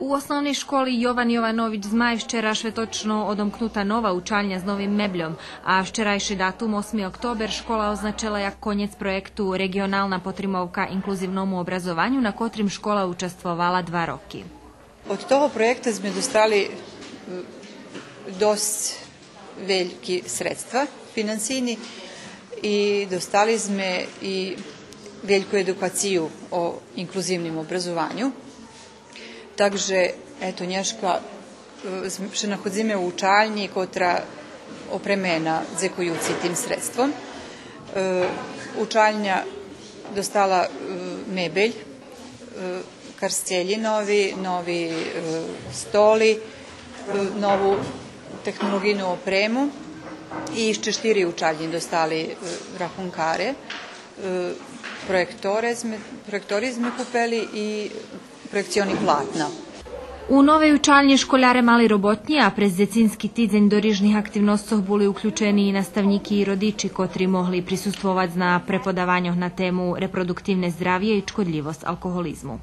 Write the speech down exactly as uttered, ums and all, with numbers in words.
У Основней школи „Йован Йованович Змай” вчера шветочно одомкнута нова учальня з новим мебльом, а вчерайши датум, осми октобер, школа означела як конєц проєкту „Реґионална потримовка инклузивному образованю”, на котрим школа участвовала два роки. Од того проєкта зме достали, м, досц вельки средства финансийни и достали зме и вельку едукацию о инклузивним образованю. Так же, ето, нєшка, е, зм-, ше находзиме у учальнї котра опремена дзекуюци тим средством. Е, учальня достала, е, мебель, е, карстєлї нови, нови, е, столи, е, нову технолоґийну опрему и ище штири учальнї достали, е, рахункаре. Е, проєкторе зме, проєктори зме купели и проєкциони платна. У новей учальнї школяре мали роботнї, а през дзецински тидзень до рижних активносцох були уключени и наставнїки и родичи, котри могли присуствовац на преподаваньох на тему репродуктивне здравє и чкодлївосц алкоголизму.